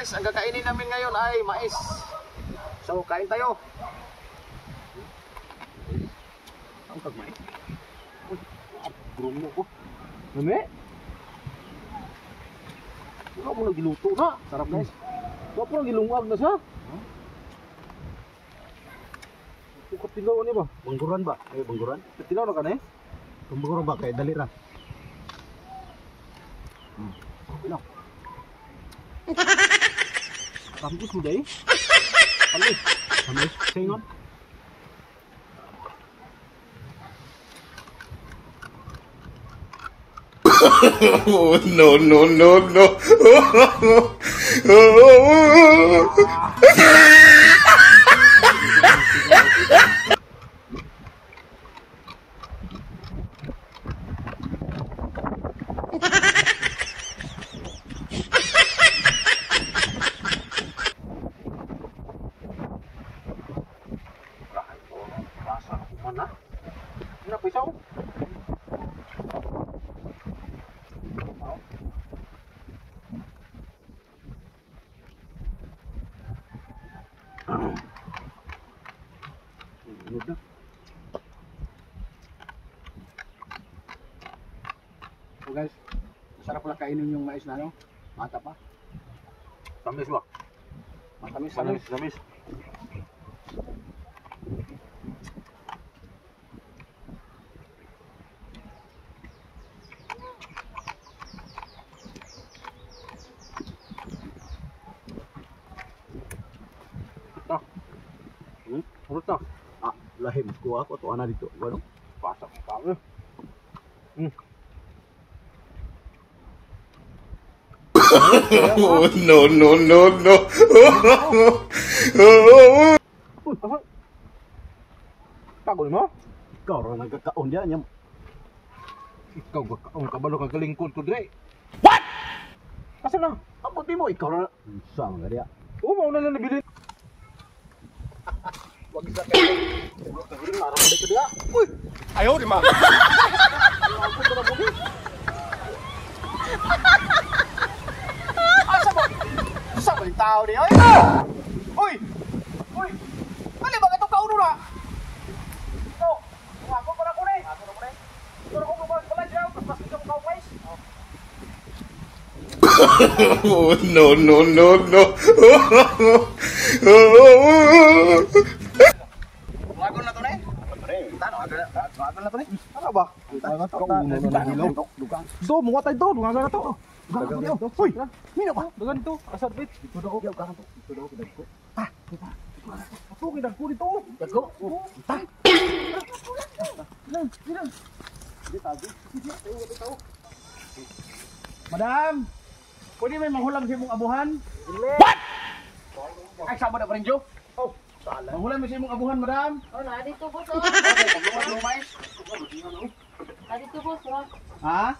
Guys, ang kakainin namin ngayon ay mais. So, kain tayo. Ang tagmay. Uy, bruno ko. Nami? Wala mo nagiluto na. Sarap guys. Wala po nagilungag na siya. Huh? Katilaw ni ba? Bangguran ba? Ay, bangguran? Katilaw na ka na eh? Bangguran ba? Kaya dali ra. Ilaw. Tamis mo day? Tamis. Tamis. Singon? Oh, no, no, no, no. So guys, masarap pala kainin yung mais na ano. Mata pa. Tamis ba? Matamis. Tamis, tamis. Ito. Urot na. Ah, lahim. Kuha ko. Tuwa na dito. Ano? Pasak mo. Oh, no, no, no, no. Uy, asa? Pagod mo? Ikaw ra nagkakaon diyan. Yan. Ikaw gakaon kabalo kag kalingkod ko dre. What? Asa na? Abot mo ikaw ra. Saan nga diya? Oo, mauna na nabili. Wag isa kayo. Arang dito diya. Uy! Ayaw, di ma. Asa ba? Sa ba yung tao niya? Oy! Uy! Uy! Dali ba itong kauno na? Oh, ako pa na ko na eh. Ako na ko na eh. Pero kung lumabas pala siya, mas mas ikaw mukha mais. Oh, no, no, no, no. Wagon na to na eh. Wagon na to na eh. Ano ba? Do, mga tayo do. Dungaga na to. Uy! Mino ba? Dagan dito. Asar bit. Dito daw. Dito daw. Dito. Ah! Ito, kinagko dito. Dagko. Ta! Ilan? Ilan? Madam, pwede may manghulam sa imong abuhan? What? Ay, sama na pa rin, Joe. Oh, sala. Manghulam sa imong abuhan, madam. Oh, na dito boss. Oh. Na dito boss. Oh. Ha?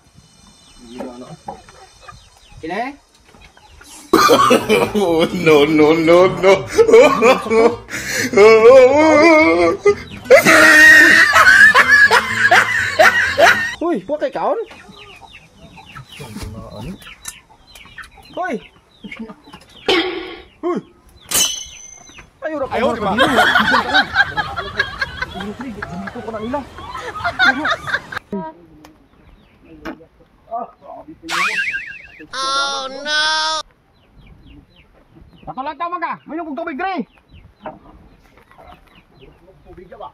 Kine? Oh, no, no, no, no. Uy, buwa kay kaon? Uy! Uy! Ayaw ra Ayaw, di ba? Dito ko na nila. Oh no. Patulan ta maga. Minom kog tubig dre. Tubig ba?